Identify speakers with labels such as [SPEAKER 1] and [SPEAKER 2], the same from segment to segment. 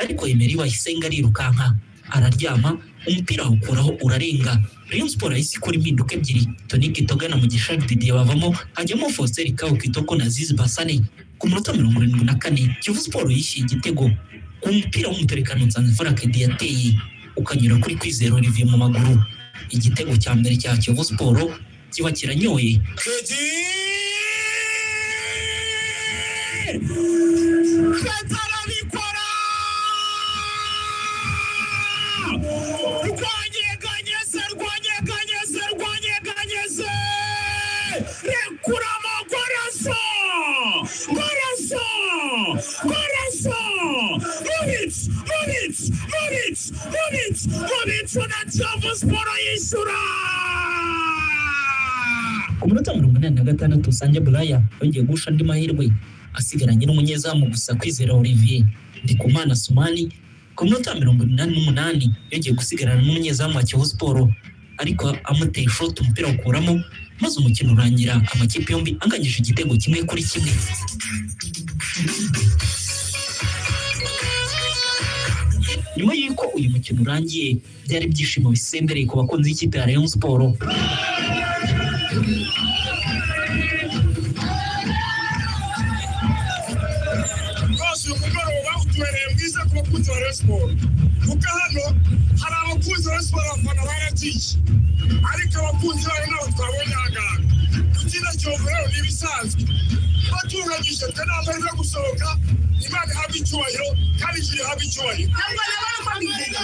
[SPEAKER 1] Ariko Emery Wayisenga arirukanka araryama, umupira awukuraho urarenga. Rayon Sport yahise ikora impinduka ebyiri, Tony Kitoga na Mugisha Didier bavamo, hajyamo Faustin Kawu Kitoko na Aziz Basane. Ku munota 74 Kiyovu Sport yishyuye igitego ku mupira w'umuterekano Nsanzimfura Kedi yateye ukanyura kuri Kwizera Olivier mu maguru. Igitego cya mbere cya Kiyovu Sport kiba kiranyoye.
[SPEAKER 2] Kedi Kedi arabikora, rwanyeganyeze, rwanyeganyeze, rwanyeganyeze, rekuramo gorazo, gorazo, gorazo, mubicu, mubicu, mubicu, mubicu, mubicu na Kiyovu Sport yishyura.
[SPEAKER 1] Ku munota 86 Sanja Buraya yongeye guhusha andi mahirwe asigaranye n'umunyezamu gusa Kwizera Olivier. Ndikumana Sumani ku minota 88 yongeye gusigarana n'umunyezamu wa Kiyovu Sport, ariko amuteye ishoti umupira awukuramo, maze umukino urangira amakipe yombi anganyije igitego 1-1. Nyuma y'uko uyu mukino urangiye, byari ibyishimo bisendereye ku bakunzi b'ikipe ya Rayon Sport.
[SPEAKER 2] Rwose uyu mugoroba utubereye mwiza ku bakunzi ba Rayon Sport, kuko hano hari abakunzi ba Rayon Sport, abafana baragiye, ariko abakunzi bayo ntabwo twabonye aha ngaha. Gutsinda Kiyovu rero ni ibisanzwe, batunganyije twe nta mahirwe yo gusohoka. Imana ihabwe icyubahiro kandi ijuru ihabwe icyubahiro.
[SPEAKER 3] Ntabwo nabona uko mbivuga,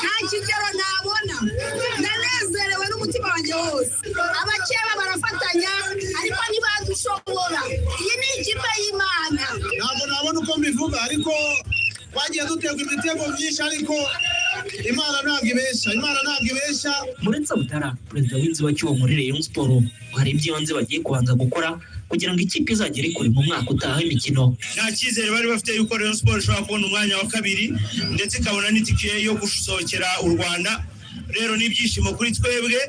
[SPEAKER 3] nta kigero nabona, ndanezerewe n'umutima wanjye wose. Abakeba barafatanya ariko ntibadushobora. Iyi ni ikipe y'Imana.
[SPEAKER 4] Ntabwo nabona uko mbivuga, ariko twagiye duterwa imitego myinshi, ariko Imana ntabwo ibeshya, Imana ntabwo ibeshya.
[SPEAKER 1] Murenzi Abdallah, perezida w'inzibacyuho muri Rayon Sport, hari iby'ibanze bagiye kubanza gukora kugira ngo ikipe izagere kure mu mwaka utaha w'imikino.
[SPEAKER 5] Nta cyizere bari bafite yuko Rayon Sport ishobora kubona umwanya wa kabiri ndetse ikabona n'itike yo gusohokera u Rwanda. Rero ni ibyishimo kuri twebwe,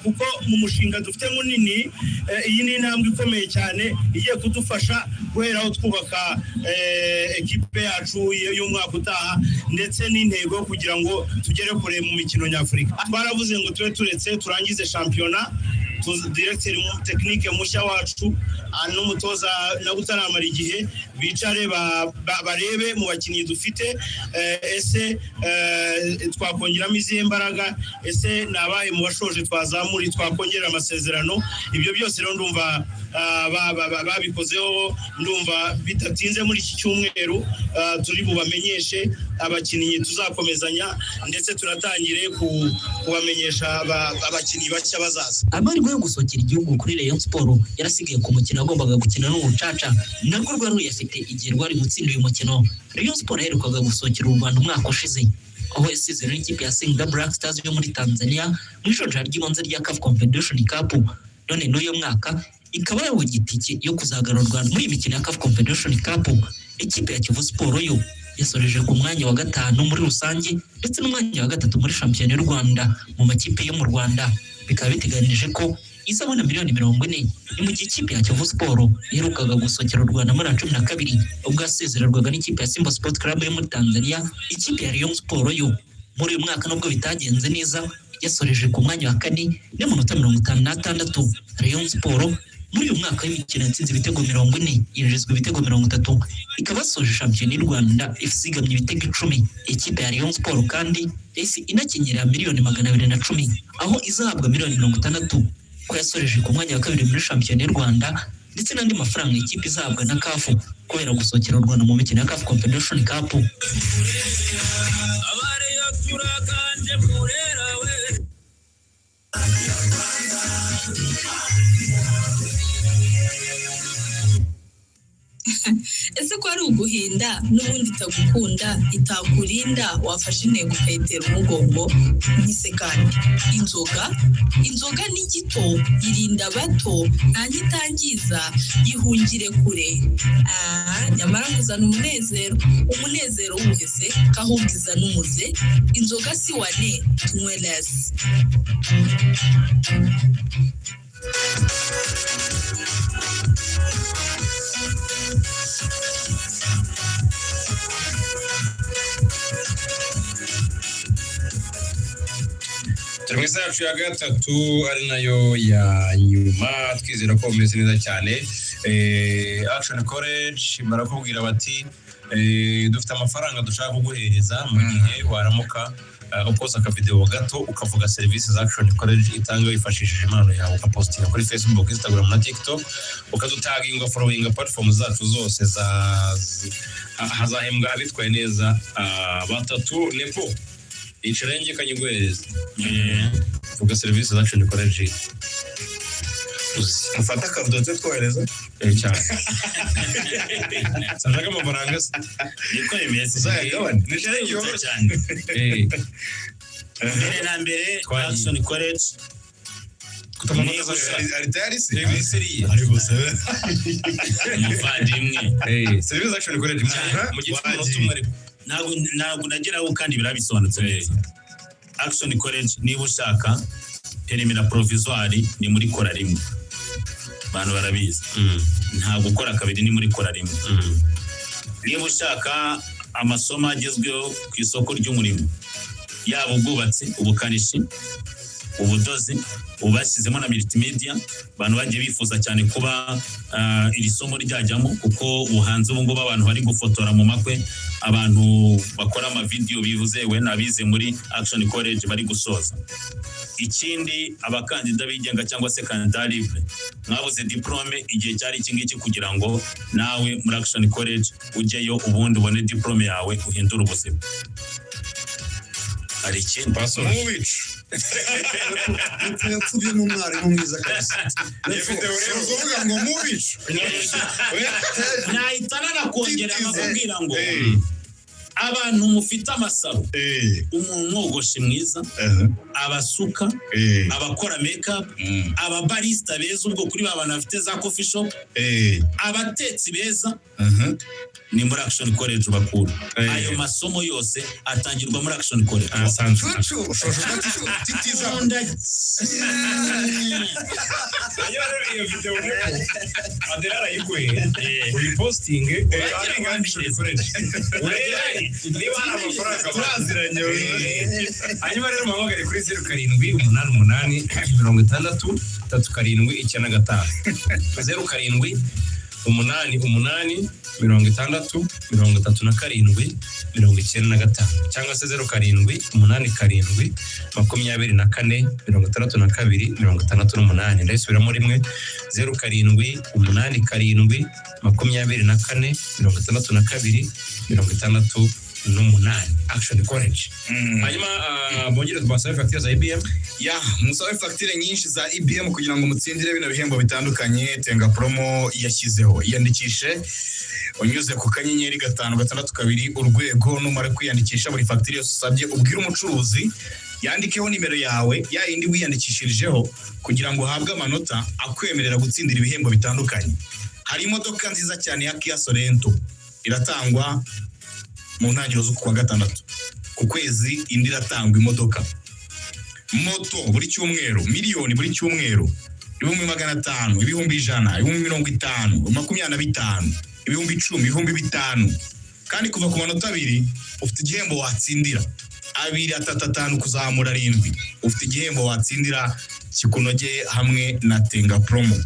[SPEAKER 5] kuko mu mushinga dufite munini, iyi ni intambwe ikomeye cyane igiye kudufasha guhera aho twubaka ekipe yacu y'umwaka utaha, ndetse n'intego yo kugira ngo tugere kure mu mikino nyafurika. Twaravuze ngo tube turetse turangize shampiyona, directeur tekinike mushya wacu n'umutoza nawe utaramara igihe bicare barebe mu bakinnyi dufite, ese twakongeramo izihe mbaraga, ese ni abahe mu bashoje twazamuri twakongera amasezerano. Ibyo byose rero ndumva babikozeho, ndumva bidatinze muri iki cyumweru turi bubamenyeshe abakinnyi tuzakomezanya, ndetse tunatangire kubamenyesha abakinnyi bashya bazaza.
[SPEAKER 1] Amahirwe yo gusohokera igihugu kuri Rayon Sport yarasigaye ku mukino yagombaga gukina n'Urucaca, narwo rwari ruyafite igihe rwari gutsinda uyu mukino. Rayon Sport yaherukaga gusohokera u Rwanda umwaka ushize, aho yasezeranye n'ikipe ya Singida Black Stars yo muri Tanzania mu ijonjora ry'ibanze rya CAF Confederation Cup, none n'uyu mwaka ikaba yabonye itike yo kuzahagarara u Rwanda muri iyi mikino ya CAF Confederation Cup. Ikipe ya Kiyovu Sport yo yasoreje ku mwanya wa 5 muri rusange ndetse n'umwanya wa 3 muri shampiyona y'u Rwanda mu makipe yo mu Rwanda, bikaba biteganije ko izabona miliyoni 40. Ni mu gihe ikipe ya Kiyovu Sport yaherukaga gusohokera u Rwanda muri 2012 ubwo yasezererwaga n'ikipe ya Simba Sport Club yo muri Tanzania. Ikipe ya Rayon Sport yo muri uyu mwaka nubwo bitagenze neza yasoreje ku mwanya wa 4 n'amanota 56. Rayon Sport muri uyu mwaka w'imikino yatsinze ibitego 40, yinjizwa ibitego 30, ikaba yasoje shampiyona y'u Rwanda isigamye ibitego 10. Ikipe ya Rayon Sport kandi yahise inakenyera miliyoni 210, aho izahabwa miliyoni 60 ko yasoreje ku mwanya wa 2 muri shampiyona y'u Rwanda, ndetse n'andi mafaranga ikipe izahabwa na CAF kubera gusohokera u Rwanda mu mikino ya CAF Confederation Cup.
[SPEAKER 6] Ese ko ari uguhinda n'ubundi itagukunda itakurinda, wafashe intego ukayitera umugongo? Ntise kandi inzoga, inzoga ni gito irinda abato, nta ntitangiza, ihungire kure. Nyamara nguzana umunezero, umunezero w'ubuhese kahubwo izana umuze. Inzoga si wane, tunywe lesi.
[SPEAKER 7] Turi mu isaha yacu ya gatatu, ari nayo ya nyuma. Twizera ko bumeze neza cyane. Action College barakubwira bati dufite amafaranga dushaka kuguhereza mu gihe waramuka ukoze akavidewo gato, ukavuga serivisi za Action College itanga wifashishije impano yawe, ukapostinga kuri Facebook, Instagram na TikTok, ukadutaginga, followinga platform zacu zose za hazahembwa abitwaye neza batatu. Nepo, icara njye kanyiguhereza. Vuga serivisi za Action College uzi.
[SPEAKER 8] Mufate akavido twe twohereza.
[SPEAKER 7] Cyane, sanjaka amafaranga se.
[SPEAKER 5] Niko bimeze.
[SPEAKER 8] Uzayagabane.
[SPEAKER 7] Ni challenge
[SPEAKER 5] Byihuta
[SPEAKER 7] yoroshye.
[SPEAKER 5] cyane. Mbere na mbere,
[SPEAKER 7] Twagiye.
[SPEAKER 5] Action College
[SPEAKER 7] Kutamufata.
[SPEAKER 8] Ari tayari se?
[SPEAKER 7] Serivisi seriye.
[SPEAKER 8] Ari gusa.
[SPEAKER 5] Umuvandimwe.
[SPEAKER 7] Serivisi za Action College mu gihe cy'umunota umwe ariko.
[SPEAKER 5] Ntabwo nageraho kandi birabisobanutse neza. Action College, niba ushaka permis na provisoire, ni muri kora rimwe, abantu barabizi. Nta gukora kabiri, ni muri kora rimwe. Niba ushaka amasomo agezweho ku isoko ry'umurimo, yaba ubwubatsi, ubukanishi, ubudozi, ubu bashyizemo na multimedia. Abantu bagiye bifuza cyane kuba iri somo ryajyamo, kuko ubuhanzi ubu ngubu abantu bari gufotora mu makwe, abantu bakora amavideyo bivuzewe n'abize muri Action College bari gusoza. Ikindi, abakandida bigenga cyangwa se candidat libre, mwabuze diplôme, igihe cyari iki ngiki kugira ngo nawe muri Action College ujyeyo, ubundi ubone diplôme yawe, uhindure ubuzima. Hari ikindi?
[SPEAKER 8] Mu bicu.
[SPEAKER 4] Yapfubye n'umwarimu mwiza kabisa.
[SPEAKER 8] Si ukuvuga ngo mu bicu.
[SPEAKER 5] Nahita nanakongera
[SPEAKER 8] Titize.
[SPEAKER 5] nkakubwira ngo abantu mufite amasaro, umuntu umwogoshi mwiza, abasuka, abakora makeup, ababarista beza, ubwo kuri ba bantu bafite za coffee shop, abatetsi beza, ni muri Action College bakura. Ayo masomo yose atangirwa muri Action College.
[SPEAKER 7] Asante.
[SPEAKER 8] Cucu ushoje cucu titiza.
[SPEAKER 5] Nkunda.
[SPEAKER 7] Hanyuma rero iyo video Adela arayiguhe, uyipostinge, urangire Action College, urebe niba hari amafaranga.
[SPEAKER 8] Turaziranye.
[SPEAKER 7] Hanyuma rero muhamagare kuri 0788 60 37 95, 0788 60 37 95, cyangwa se 0787 24 62 68. Ndayisubiramo rimwe: 0787 24 62 68, Action College. Hanyuma bongere tubasabe fagitire za EBM.
[SPEAKER 8] Ya, musabe fagitire nyinshi za EBM kugira ngo mutsindire bino bihembo bitandukanye Tenga Promo yashyizeho. Iyandikishe unyuze ku *562#. Numara kwiyandikisha, buri fagitire yose usabye ubwire umucuruzi yandikeho nimero yawe, ya yindi wiyandikishirijeho, kugira ngo uhabwe amanota akwemerera gutsindira ibihembo bitandukanye. Hari imodoka nziza cyane ya Kia Sorento iratangwa mu ntangiriro z'uku kwa gatandatu. Ku kwezi indi iratangwa, imodoka, moto buri cyumweru, miliyoni buri cyumweru, 500,000, 100,000, 50,000, 25,000, 10,000, 5,000. Kandi kuva ku manota 2 ufite igihembo watsindira, 2, 3, 5 kuzamura 7, ufite igihembo watsindira kikunogeye hamwe na Tenga Promo.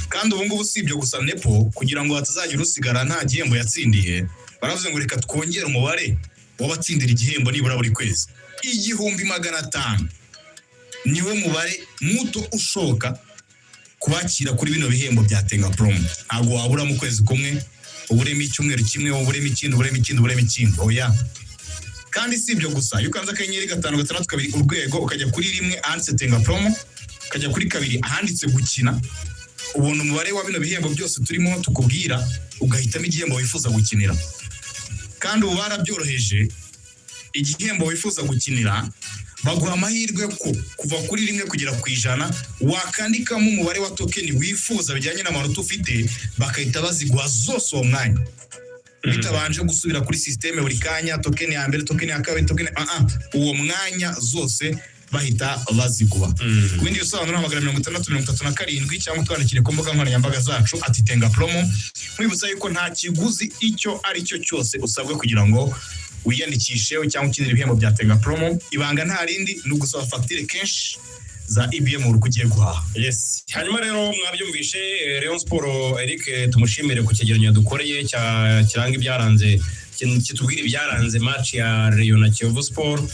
[SPEAKER 8] Kandi ubu ngubu si ibyo gusa, Nepo, kugira ngo hatazagira usigara nta gihembo yatsindiye, baravuze ngo reka twongere umubare w'abatsindira igihembo nibura buri kwezi. 1,500 niwo mubare muto ushoboka kubakira kuri bino bihembo bya Tenga Promo. Ntabwo wabura mu kwezi kumwe, uburemo icyumweru kimwe, uburemo ikindi, uburemo ikindi, uburemo ikindi, oya. Kandi si ibyo gusa, iyo ukanze *562# ukajya kuri 1 ahanditse Tenga Promo, ukajya kuri 2 ahanditse gukina, ubona umubare wa bino bihembo byose turimo tukubwira, ugahitamo igihembo wifuza gukinira. Kandi ubu barabyoroheje, igihembo wifuza gukinira baguha amahirwe ko kuva kuri 1 kugera ku 100 wakandikamo umubare wa token wifuza bijyanye n'amanota ufite, bagahita baziguha zose uwo mwanya, bitabanje gusubira kuri système buri kanya, token ya mbere, token ya kabiri, token uwo mwanya zose bahita baziguha. Ku bindi bisobanuro hamagara 60 37 cyangwa utwandikire ku mbuga nkoranyambaga zacu @TengaPromo. Nkwibutsa yuko nta kiguzi icyo ari cyo cyose usabwa kugira ngo Wiyandikishe cyangwa ukinira ibihembo bya Tenga Promo. Ibanga nta rindi, ni ugusaba fagitire kenshi za EBM uri ugiye guhaha.
[SPEAKER 7] Yes, hanyuma rero mwabyumvishe, Rayon Sport, Eric tumushimire ku cyegeranyo yadukoreye kiranga ibyaranze, kitubwira ibyaranze match ya Rayon na Kiyovu Sport.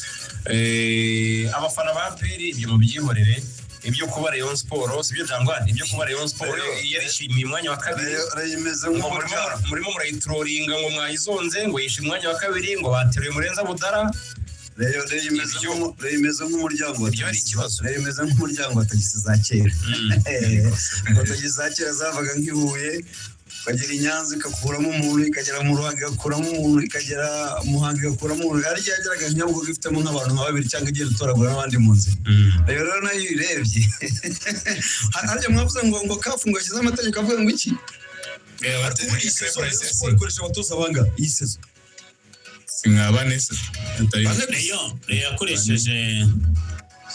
[SPEAKER 7] Abafana ba APR ibyo mubyihorere, ibyo kuba Rayon Sport sibyo cyangwa ibyo kuba Rayon Sport yarishimiye umwanya wa kabiri.
[SPEAKER 9] Rayon imeze
[SPEAKER 7] ngo
[SPEAKER 9] nk'umuryango.
[SPEAKER 7] Murimo murayitroringa ngo mwayizonze, ngo yishe umwanya wa kabiri, ngo bateruye Murenza Budara.
[SPEAKER 9] Rayon imeze nk'umuryango wa
[SPEAKER 7] Ibyo ari
[SPEAKER 9] tagisi.
[SPEAKER 7] ikibazo.
[SPEAKER 9] Rayon imeze nk'umuryango wa tagisi za kera. Ngo tagisi za kera zavaga nk'i Huye, ukagera i Nyanza ikakuramo umuntu, ikagera mu Ruhango igakuramo umuntu, ikagera Muhanga igakuramo umuntu. Hari igihe yageraga Nyabugogo ifitemo nk'abantu nka babiri cyangwa igenda itoragura n'abandi mu nzira. Rero nayo iyo uyirebye, harya mwavuze ngo CAF ngo yashyizeho amategeko avuga ngo iki? Ubundi iyi saison Rayon Sport ikoresha abatoza bangahe iyi saison?
[SPEAKER 8] Si mwa bane se atari?
[SPEAKER 9] Bane gusa.
[SPEAKER 10] Rayon yakoresheje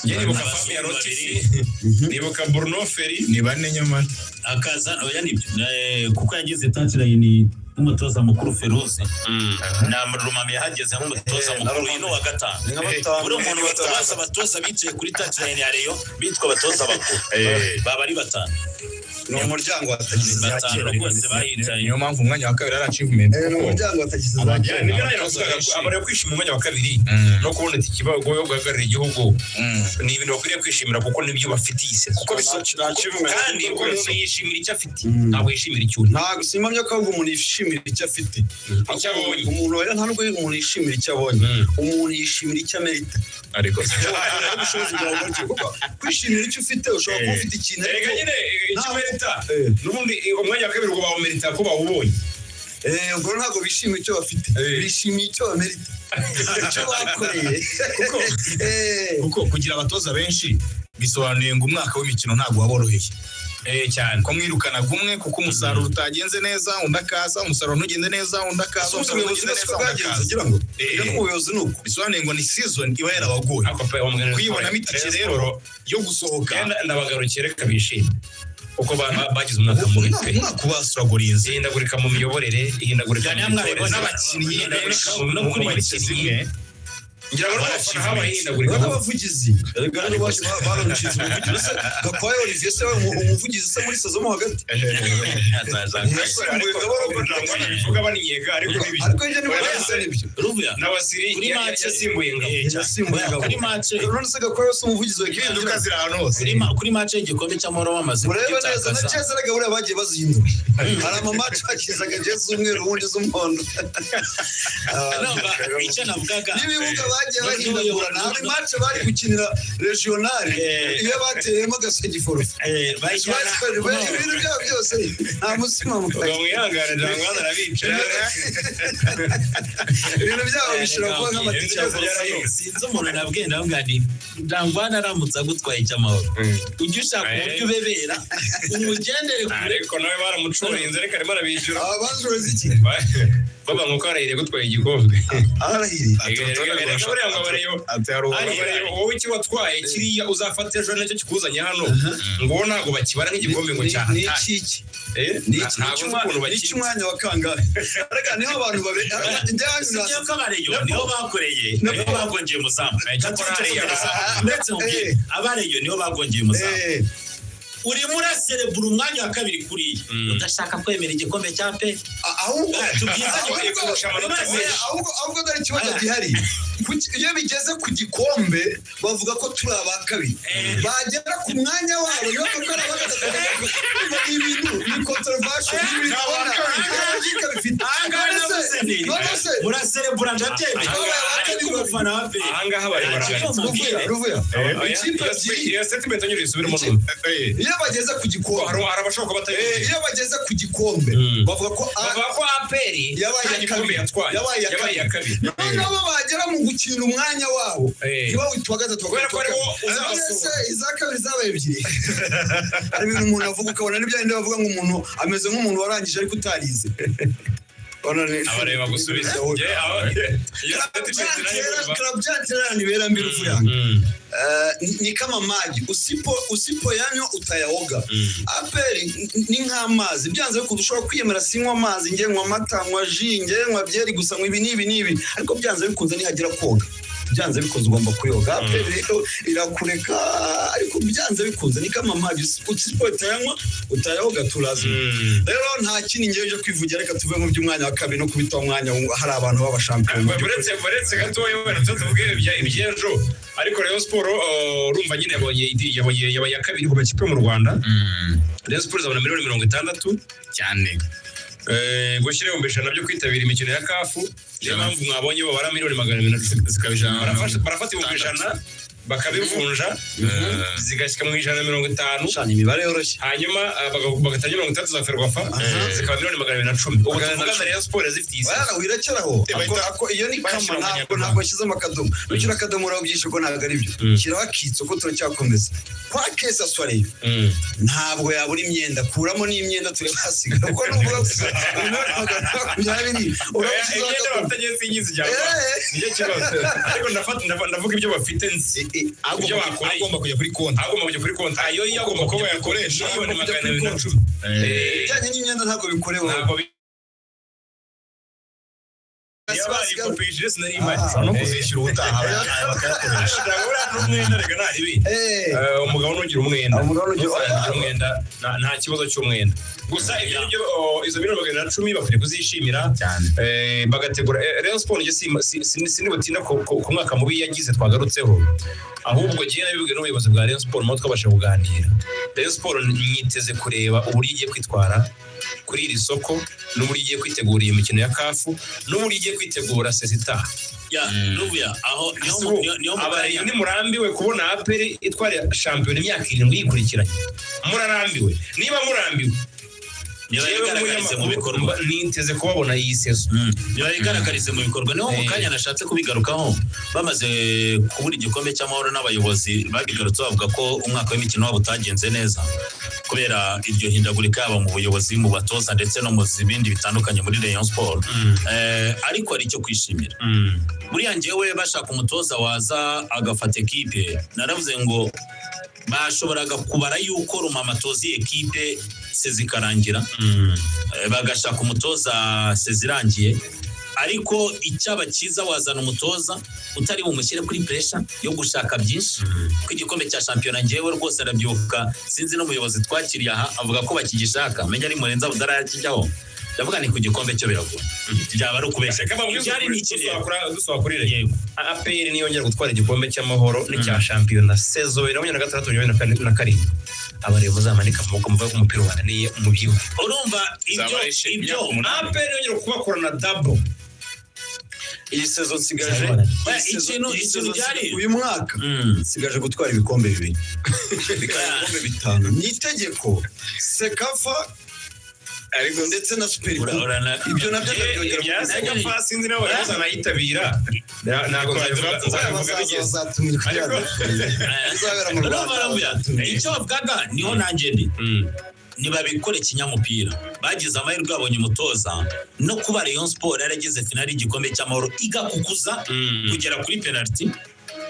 [SPEAKER 7] Njye nibuka
[SPEAKER 10] abazungu
[SPEAKER 7] Fabien
[SPEAKER 10] babiri.
[SPEAKER 7] Rotisi, nibuka Bruno Ferry.
[SPEAKER 8] Ni bane nyamara.
[SPEAKER 10] Akaza, oya, nibyo. Kuko yagize touchline nk'umutoza mukuru Feruzi, na Rumami yahageze nk'umutoza mukuru. Uyu ni uwa gatanu.
[SPEAKER 9] Ni nka batanu.
[SPEAKER 10] Buri muntu batabaza, abatoza bicaye kuri touchline ya Rayon bitwa abatoza bakuru baba ari batanu.
[SPEAKER 9] Ni umuryango wa tagisi za
[SPEAKER 10] Batanu
[SPEAKER 9] kera.
[SPEAKER 10] rwose bahicaye.
[SPEAKER 8] Niyo mpamvu umwanya wa kabiri ari achievement.
[SPEAKER 9] Ni umuryango wa tagisi za kera.
[SPEAKER 7] Nibyo nawe navugaga ko abari kwishimira umwanya wa kabiri no kubona itike yo guhagararira igihugu ni ibintu bakwiriye kwishimira, kuko nibyo bafitiye se kuko
[SPEAKER 9] Nta achievement.
[SPEAKER 7] Kandi umuntu yishimira icyo afite, ntabwo yishimira icyo uri.
[SPEAKER 9] Ntabwo simpamya ko ahubwo umuntu yishimira icyo afite.
[SPEAKER 7] Icyo abonye.
[SPEAKER 9] Umuntu, oya, nta nubwo umuntu yishimira icyo abonye. Umuntu yishimira icyo amerita.
[SPEAKER 8] Ariko
[SPEAKER 9] Ubushobozi bwawe bugarukiye, kuko kwishimira icyo ufite, ushobora kuba ufite ikintu
[SPEAKER 7] Erega
[SPEAKER 9] ariko
[SPEAKER 7] nyine icyo merita n'ubundi, umwanya wa kabiri ubwo bawumerita ko bawubonye.
[SPEAKER 9] Ubwo rero ntabwo bishimiye icyo bafite, bishimiye icyo bamerita, icyo bakoreye.
[SPEAKER 8] Kuko kugira abatoza benshi bisobanuye ngo umwaka w'imikino ntabwo waboroheye.
[SPEAKER 7] Cyane.
[SPEAKER 8] Ko mwirukanaga umwe kuko umusaruro utagenze neza, undi akaza, umusaruro ntugende neza, undi akaza,
[SPEAKER 9] Ese
[SPEAKER 8] umusaruro
[SPEAKER 9] ubuyobozi
[SPEAKER 8] ntugende
[SPEAKER 9] siko
[SPEAKER 8] neza, undi
[SPEAKER 9] bwagenze
[SPEAKER 8] akaza.
[SPEAKER 9] ugira ngo n'ubuyobozi ni uko.
[SPEAKER 8] Bisobanuye ngo ni season iba yarabagoye
[SPEAKER 7] Ariko pe, wa mugani
[SPEAKER 8] kuyibonamo itike
[SPEAKER 7] Rayon
[SPEAKER 8] rero
[SPEAKER 7] Sport,
[SPEAKER 8] yo gusohoka.
[SPEAKER 7] Genda ndabagarukiye, reka bishime kuko bagize umwaka mubi pe.
[SPEAKER 8] Umwaka ubasuragurinze.
[SPEAKER 7] Ihindagurika mu miyoborere, ihindagurika
[SPEAKER 10] Cyane
[SPEAKER 7] mu
[SPEAKER 10] mwabibonye.
[SPEAKER 7] mitoreze
[SPEAKER 8] N'abakinnyi
[SPEAKER 7] ihindagurika
[SPEAKER 10] no
[SPEAKER 7] mu
[SPEAKER 10] kuri
[SPEAKER 7] bakinnyi
[SPEAKER 8] zimwe.
[SPEAKER 7] Ngira ngo n'abafana habaye ihindagurika.
[SPEAKER 9] N'abavugizi erega rero barunshinze umuvugizi se Gakwaya Olivier se umuvugizi se muri saison mo hagati.
[SPEAKER 7] Ariko bivuga baninyega, ariko nibyo.
[SPEAKER 9] Ariko ibyo niba byose nibyo.
[SPEAKER 10] Ruvuya
[SPEAKER 7] Na Wasiri
[SPEAKER 10] Kuri match-
[SPEAKER 7] yasimbuye Ngabo.
[SPEAKER 9] Yasimbuye Ngabo.
[SPEAKER 10] Kuri match
[SPEAKER 9] None se Gakwaya se umuvugizi wa
[SPEAKER 8] Impinduka ziri ahantu hose.
[SPEAKER 10] Kuri match y'igikombe cy'amahoro bamaze
[SPEAKER 9] Murebe neza na
[SPEAKER 10] kugitakaza.
[SPEAKER 9] jezi erega buriya bagiye bazihindura. Hari amamatch bakizaga jezi z'umweru, ubundi z'umuhondo.
[SPEAKER 10] Numva icyo navugaga
[SPEAKER 9] N'ibibuga bagiye bahindagura, hari match bari gukinira regional iyo bateyemo agasegi forfait.
[SPEAKER 10] Bayijyana
[SPEAKER 9] Ibintu byabo byose nta mutima
[SPEAKER 7] Ubwo
[SPEAKER 9] mukaye.
[SPEAKER 7] mwihangane, Jangwana arabica.
[SPEAKER 9] Ibintu byabo bishobora kuba nk'amatike ya forfait.
[SPEAKER 10] Sinzi umuntu nabwiye, ndavuga nti Jangwana aramutse agutwaye icy'amahoro, ujye ushaka uburyo ubebera umugendere kure.
[SPEAKER 7] Ariko nawe baramucurinze, ariko arimo arabishyura.
[SPEAKER 9] Aba bazuroze iki?
[SPEAKER 7] Baba nkuko arahiriye gutwaye igikombe.
[SPEAKER 9] Arahiriye.
[SPEAKER 7] Erega buriya ngo abareyo
[SPEAKER 8] Ati hari ubu
[SPEAKER 7] abareyo, wowe icyo watwaye kiriya uzafata ejo nacyo kikuzanye hano, ngo wowe ntabwo bakibara nk'igikombe ngo
[SPEAKER 9] Ni
[SPEAKER 7] cyahatari.
[SPEAKER 9] iki iki? Ni iki?
[SPEAKER 7] Ntabwo nzi ukuntu
[SPEAKER 9] Ni
[SPEAKER 7] bakita.
[SPEAKER 9] icy'umwanya wa kangahe? Erega niho abantu babe
[SPEAKER 10] Sibyo ko abareyo niho bakoreye, niho bagongeye umuzamu. Ndetse nkubwire, abareyo niho bagongeye umuzamu. Urimo uraserebura umwanya wa kabiri kuriya, udashaka kwemera igikombe cya pe.
[SPEAKER 9] Ahubwo
[SPEAKER 10] Tubwizanye
[SPEAKER 9] ahubwo
[SPEAKER 7] kurusha amanota menshi.
[SPEAKER 9] Ahubwo dore ikibazo gihari. Iyo bigeze ku gikombe bavuga ko turi aba kabiri, bagera ku mwanya wabo niba ko ari aba gatatu, bakavuga ngo ibintu ni controversial, ni ibintu ubona nta logique bifite.
[SPEAKER 10] Ahangaha navuze nti
[SPEAKER 9] None se
[SPEAKER 10] muraserebura, ndabyemera,
[SPEAKER 9] Twabaye aba
[SPEAKER 10] ariko
[SPEAKER 9] kabiri.
[SPEAKER 10] umufana wa pe
[SPEAKER 7] Ahangaha bari barahagaritse.
[SPEAKER 9] Ruvuya, Ruvuya, ikipe ebyiri
[SPEAKER 7] Iyo statement nyine isubiremo.
[SPEAKER 9] Iyo bageze ku gikombe
[SPEAKER 7] Hari abashobora kuba batayizi.
[SPEAKER 9] Iyo bageze ku gikombe bavuga ko
[SPEAKER 7] Bavuga ko APR
[SPEAKER 9] yabaye
[SPEAKER 7] nta
[SPEAKER 9] iya
[SPEAKER 7] gikombe
[SPEAKER 9] kabiri.
[SPEAKER 7] yatwaye.
[SPEAKER 9] Yabaye iya
[SPEAKER 7] Yabaye iya kabiri.
[SPEAKER 9] Noneho bagera mu gukina umwanya wabo ntibawite uwa gatatu,
[SPEAKER 7] Kubera ko
[SPEAKER 9] bakawita
[SPEAKER 7] ariwo
[SPEAKER 9] uwa kabiri.
[SPEAKER 7] uzabasura.
[SPEAKER 9] None se iza kabiri zabaye ebyiri? Hari ibintu umuntu avuga ukabona n'ibyo bindi bavuga ngo umuntu ameze nk'umuntu warangije ariko utarize.
[SPEAKER 7] Abareba gusubiza.
[SPEAKER 9] Club nibera mbiri yangu. Ni kama maji, usipoyanywa utayaoga. APR ni nk'amazi, byanze bikunze ushobora kwiyemera sinywa amazi, nge nywa amata, nywa jus, nge nywa byeri gusa, nywa ibi n'ibi n'ibi, ariko byanze bikunze nihagera koga, byanze bikunze ugomba kuyoga. APR rero irakureka, ariko byanze bikunze ni kama maji, usipoyanywa utayaoga, turazi. Rero nta kindi ngewe cyo kwivugira, reka tuve mu by'umwanya wa kabiri no kubita umwanya hari abantu b'abashampiyona.
[SPEAKER 7] Buretse gatoya, wenda tuvuge iby'ejo, ariko Rayon Sport urumva nyine yabonye yabaye iya kabiri ku makipe mu Rwanda. Rayon Sport izabona miliyoni 60
[SPEAKER 8] cyane.
[SPEAKER 7] Gushyira 100,000 byo kwitabira imikino ya CAF, niyo mpamvu mwabonye babara miliyoni 210.
[SPEAKER 8] Zikaba 100
[SPEAKER 7] Barafata 100,000 bakabivunja, zigashyika mu 150.
[SPEAKER 9] Shana imibare yoroshye.
[SPEAKER 7] Hanyuma bagatanga 60 za FERWAFA, zikaba miliyoni 210. Ubu tuvuga na Rayon Sport zifite iyi
[SPEAKER 9] Wala wirekeraho ako, iyo ni kama ntabwo washyizemo akadomo. Nushyira akadomo urabyishe ko ntabwo ari byo. Shyiraho akitso ko turacyakomeza kwa kesa soirée, ntabwo yabura imyenda, kuramo n'imyenda turabasiga, kuko nuvuga gusa 20,020,000
[SPEAKER 7] urabishyizeho akadomo. Bafite singizi cyangwa nicyo kibazo, ariko ndavuga ibyo bafite nzi ibyo bakoreye.
[SPEAKER 8] Agomba kujya kuri konti.
[SPEAKER 7] Agomba kujya kuri konti, ayo yo agomba kuba yakoresha miliyoni 210.
[SPEAKER 9] Ibijyanye n'imyenda ntabwo bikorewe.
[SPEAKER 7] Ntabwo bayikopesheje, sinari imari.
[SPEAKER 8] Ushobora no kuzishyura ubutaha bakayakoresha.
[SPEAKER 7] N'umwenda reka nta ribi. Umugabo nugira umwenda, nugira umwenda, nta kibazo cy'umwenda. Gusa ibyo ngibyo, izo miliyoni 210 bakwiye kuzishimira
[SPEAKER 8] cyane,
[SPEAKER 7] bagategura. Rayon Sport njye sinibutinda ku mwaka mubi yagize twagarutseho, ahubwo ngiye nabibwiwe n'ubuyobozi bwa Rayon Sport mu twabasha kuganira. Rayon Sport nyiteze kureba uburyo igiye kwitwara kuri iri soko, n'uburyo igiye kwitegura iyi mikino ya CAF, n'uburyo igiye kwitegura sezitaha.
[SPEAKER 10] Nubuya aho niho
[SPEAKER 7] Abareyo ntimurambiwe kubona APR itwara shampiyona imyaka 7 yikurikiranye? Murarambiwe? Niba murambiwe,
[SPEAKER 10] Nibayigaragarize mu bikorwa.
[SPEAKER 7] Niteze kubabona iyi saison.
[SPEAKER 10] Nibayigaragarize mu bikorwa. Niho mu kanya nashatse kubigarukaho, bamaze kubura igikombe cy'amahoro n'abayobozi babigarutse bavuga ko umwaka w'imikino wabo utagenze neza kubera iryo hindagurika, yaba mu buyobozi, mu batoza ndetse no mu bindi bitandukanye muri Rayon Sport. Ariko hari icyo kwishimira. Buriya njyewe bashaka umutoza waza agafata ekipe, naravuze ngo bashoboraga kubara yuko Rumama atoza iyi ekipe sezi ikarangira, bagashaka umutoza sezi irangiye. Ariko icyaba cyiza wazana umutoza utari bumushyire kuri pressure yo gushaka byinshi ku igikombe cya shampiyona. Njyewe rwose arabyibuka, sinzi n'umuyobozi twakiriye aha avuga ko bakigishaka, menya ari Murenzi Abudara yakijyaho, ndavuga ni ku gikombe cyo biragoye, byaba ari ukubeshya. Ibyari ni ikirere.
[SPEAKER 7] Dusaba kuri Rayon, APR niyongera gutwara igikombe cy'amahoro n'icya shampiyona saison 2026 2027, abareba muzamanika amaboko muvuge ko umupira wananiye umubyibuho.
[SPEAKER 10] Urumva ibyo
[SPEAKER 7] APR yongera kubakorana double.
[SPEAKER 9] Iyi saison nsigaje
[SPEAKER 10] Ikintu byari
[SPEAKER 9] uyu mwaka nsigaje gutwara ibikombe bibiri, bikaba ibikombe bitanu. Ni itegeko, CECAFA ariko ndetse na Super Coupe, ibyo nabyo ndabyongera.
[SPEAKER 7] Ibya CECAFA sinzi niba bazanayitabira, ntabwo nzabivuga bigeze.
[SPEAKER 9] Bizabera mu Rwanda.
[SPEAKER 10] Icyo bavugaga niho nanjye ndi, nibabikore kinyamupira. Bagize amahirwe babonye umutoza, no kuba Rayon Sport yarageze finali y'igikombe cy'amahoro igakukuza kugera kuri penalty,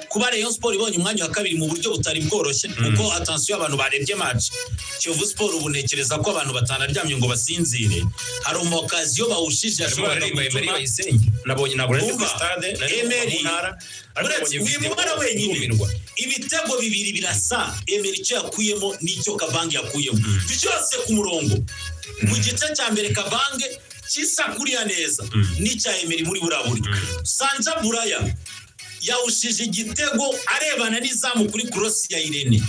[SPEAKER 10] kuba Rayon Sport ibonye umwanya wa kabiri mu buryo butari bworoshye, kuko attention, abantu barebye match Kiyovu Sport, ubu ntekereza ko abantu batanaryamye ngo basinzire, hari umu occasion bawushije
[SPEAKER 7] yashoboraga gutuma nabonye, ntabwo nari kuri stade, nari mu ntara.
[SPEAKER 10] Uretse wimubara wenyine, ibitego bibiri birasa. Emery icyo yakuyemo n'icyo Kabange yakuyemo byose ku murongo mu gice cya mbere, Kabange kisa kuriya neza n'icya Emery muri buriya buryo. Sanja Buraya yawushije igitego arebana n'izamu kuri cross ya Irene.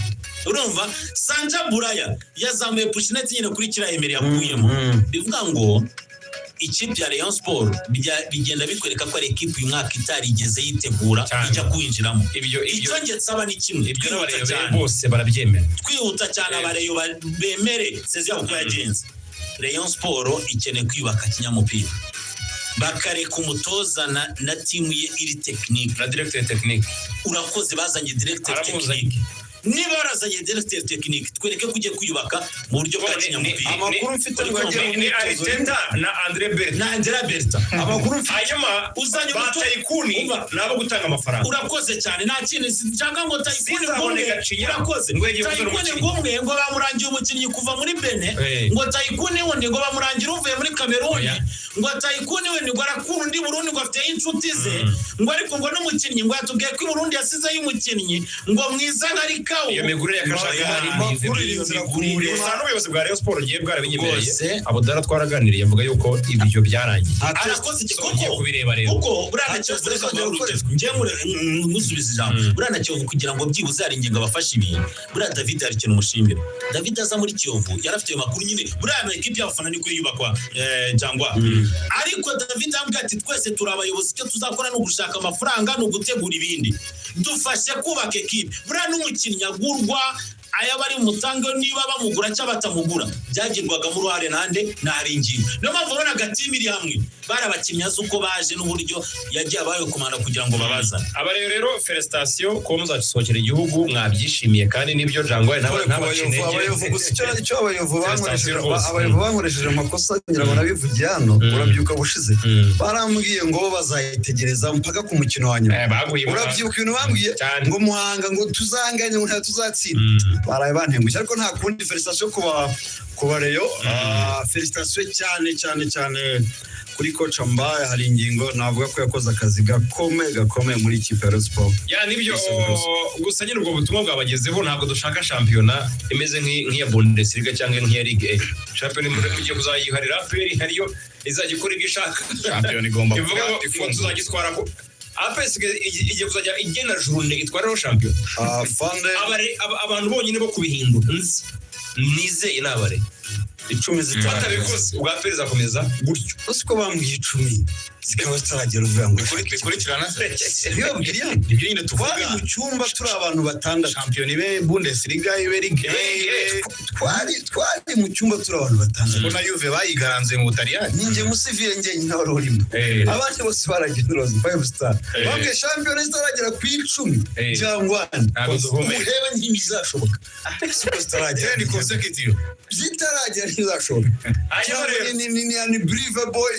[SPEAKER 10] Urumva Sanja Buraya yazamuye pushineti nyine kuri kiriya Emery yakuyemo. Bivuga ngo ikipe ya Rayon Sport bigenda bikwereka ko ari ekipe uyu mwaka itarigeze yitegura ijya kuwinjiramo. Icyo nge nsaba ni kimwe.
[SPEAKER 7] Ibyo
[SPEAKER 10] Twihuta
[SPEAKER 7] n'abareba
[SPEAKER 10] cyane.
[SPEAKER 7] bose barabyemera.
[SPEAKER 10] Twihuta cyane, abareyo bemere saison yabo uko yagenze. Rayon Sport ikeneye kwiyubaka kinyamupira, bakareka umutoza na team ye iri technique
[SPEAKER 7] na directeur technique.
[SPEAKER 10] Urakoze, bazanye directeur
[SPEAKER 7] Aramuzanye.
[SPEAKER 10] technique. Niba warazanye directeur technique, twereke ko ugiye kwiyubaka mu buryo bwa kinyamupira.
[SPEAKER 9] Amakuru mfite ngo yagiye mu
[SPEAKER 7] Ni
[SPEAKER 9] myitozo.
[SPEAKER 7] Arteta na Andre Berta.
[SPEAKER 10] Na Andrea Berta.
[SPEAKER 9] Amakuru mfite
[SPEAKER 7] Hanyuma
[SPEAKER 10] uzanye
[SPEAKER 7] ba Tycoon
[SPEAKER 10] Umva.
[SPEAKER 7] nabo gutanga amafaranga.
[SPEAKER 10] Urakoze cyane. Nta kintu nshaka ngo Tycoon
[SPEAKER 7] Sizaboneka
[SPEAKER 10] ngumwe.
[SPEAKER 7] Cinya.
[SPEAKER 10] Urakoze.
[SPEAKER 7] Ngo yagiye kuzana
[SPEAKER 10] Tycoon
[SPEAKER 7] umukinnyi.
[SPEAKER 10] ngumwe ngo bamurangiye umukinnyi kuva muri Benin, ngo Tycoon wundi ngo bamurangira uvuye muri Cameroon,
[SPEAKER 7] Oya.
[SPEAKER 10] ngo Tycoon wundi ngo arakura undi Burundi, ngo afite inshuti ze, ngo ariko ngo n'umukinnyi ngo yatubwiye ko i Burundi yasizeyo umukinnyi ngo mwiza nka Rikawu.
[SPEAKER 7] Iyo migurire ya kajagari.
[SPEAKER 9] Amakuru iri nzira ku murima.
[SPEAKER 7] Gusa n'ubuyobozi bwa Rayon Sport ngiye bwarabinyemereye.
[SPEAKER 10] Rwose.
[SPEAKER 7] Abudara twaraganiriye, avuga yuko ibyo byarangiye.
[SPEAKER 10] Arakoze iki?
[SPEAKER 7] So,
[SPEAKER 10] Kuko
[SPEAKER 7] ugiye kubireba rero.
[SPEAKER 10] Kuko buriya na Kiyovu, reka nguhe urugero, njyewe ngusubize ijambo. Buriya na Kiyovu, kugira ngo byibuze hari ingingo abafasha ibintu, buriya David hari ikintu umushimira. David aza muri Kiyovu yari afite ayo makuru nyine. Buriya ama ekipi y'abafana niko yubakwa, cyangwa ariko David arambwira ati: "Twese turi abayobozi, icyo tuzakora ni ugushaka amafaranga, ni ugutegura ibindi, dufashe kubaka ekipi." Buriya n'umukinnyi agurwa, aya bari mutange, niba bamugura cyangwa batamugura, byagirwagamo uruhare nande? Nari ingingo. Niyo mpamvu ubonaga team iri hamwe, bari abakinnyi azi uko baje n'uburyo yagiye abaye komanda kugira ngo babazane.
[SPEAKER 7] Aba rero, félicitations kuba muzasohokera igihugu, mwabyishimiye kandi nibyo. Jangwa nawe ntabace intege.
[SPEAKER 9] Abayovu gusa, icyo abayovu bankoresheje
[SPEAKER 7] Félicitations rwose.
[SPEAKER 9] Abayovu bankoresheje amakosa, ngira ngo nabivugiye hano, urabyuka bushize, barambwiye ngo bo bazayitegereza mpaka ku mukino wa nyuma.
[SPEAKER 7] Baguye.
[SPEAKER 9] Urabyibuka ibintu bambwiye?
[SPEAKER 7] Cyane.
[SPEAKER 9] Ngo Muhanga ngo tuzanganye, ngo ntabwo tuzatsinda. Baraye bantengushye, ariko nta kundi. Félicitations kuba Rayon. Félicitations cyane cyane cyane kuri coach Mbaye. Hari ingingo navuga ko yakoze akazi gakomeye gakomeye muri ikipe ya Rayon Sport.
[SPEAKER 7] Ya, nibyo.
[SPEAKER 9] Rwose.
[SPEAKER 7] Gusa nyine ubwo butumwa bwabagezeho. Ntabwo dushaka shampiyona imeze nk'iya Bundesliga cyangwa nk'iya Ligue E. Shampiyona mugiye kuzayiharira APR, hariyo izajya ikora ibyo ishaka.
[SPEAKER 8] Shampiyona igomba
[SPEAKER 7] Ivuga
[SPEAKER 8] kuba
[SPEAKER 7] ngo
[SPEAKER 8] ifunguye.
[SPEAKER 7] Tuzagitwara ko APR igiye kuzajya igena journée itwariraho shampiyona.
[SPEAKER 9] Fande.
[SPEAKER 7] Abantu bonyine bo kubihindura nzi nizeye ni abare
[SPEAKER 9] 10 zitaragera.
[SPEAKER 7] Batabikoze, ubwa APR izakomeza gutyo.
[SPEAKER 9] Uzi ko bambwiye 10 zikaba zitaragera, uvuga ngo
[SPEAKER 8] Bikurikirana.
[SPEAKER 9] Niyo babwiriye.
[SPEAKER 8] Ibyo nyine tuvuga.
[SPEAKER 9] Twari mu cyumba turi abantu batandatu.
[SPEAKER 8] Shampiyona ibe Bundesliga, ibe Ligue E.
[SPEAKER 9] Twari mu cyumba turi abantu batandatu.
[SPEAKER 8] Ko na Juve bayigaranzuye mu Butaliyani.
[SPEAKER 9] Ninjye musivile njyenyine wari urimo, abandi bose baragenda uroza five star. Bambwiye shampiyona zitaragera ku 10 cyangwa
[SPEAKER 7] Ntabwo duhumeka.
[SPEAKER 9] urebe ntibizashoboka, siko zitaragera.
[SPEAKER 8] 10 consecutive.
[SPEAKER 9] Zitaragera ntibizashoboka.
[SPEAKER 7] Hanyuma rero
[SPEAKER 9] Ni unbelievable.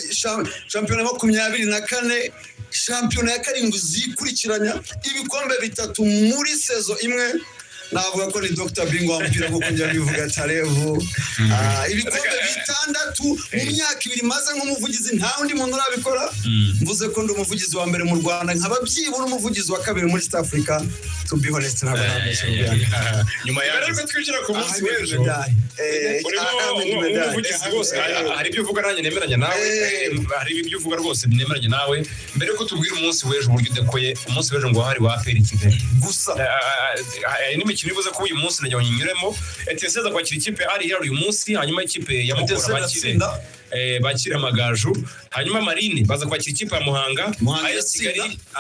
[SPEAKER 9] Shampiyona 24, shampiyona ya karindwi zikurikiranya, ibikombe bitatu muri saison imwe. Navuga ko ni Dr Bingo wa mupira, nk'uko njya bivuga Tarevu. Ibikombe bitandatu mu myaka 2 maze nk'umuvugizi, nta wundi muntu urabikora. Mvuze ko ndi umuvugizi wa mbere mu Rwanda, nkaba byibura umuvugizi wa kabiri muri East Africa. To be honest, ntabwo nabeshya.
[SPEAKER 8] Nyuma ya
[SPEAKER 7] Mbere yuko twinjira ku munsi w'ejo, urimo umuvugizi rwose, hari ibyo uvuga nanjye nemeranya nawe. Hari ibyo uvuga rwose nemeranya nawe. Mbere yuko tubwira umunsi w'ejo uburyo udekoye, umunsi w'ejo ngo wahariwe APR Kigali
[SPEAKER 9] gusa.
[SPEAKER 7] Hari n'imikino ibuze kuba uyu munsi, nagira ngo nyinyuremo. Etincelles kwakira ikipe Al Hilal uyu munsi, hanyuma ikipe ya Mukura
[SPEAKER 9] Etincelles
[SPEAKER 7] bakire
[SPEAKER 9] iratsinda.
[SPEAKER 7] Bakire Amagaju, hanyuma Marine baza kwakira ikipe ya Muhanga.
[SPEAKER 9] Muhanga
[SPEAKER 7] AS Kigali
[SPEAKER 9] iratsinda.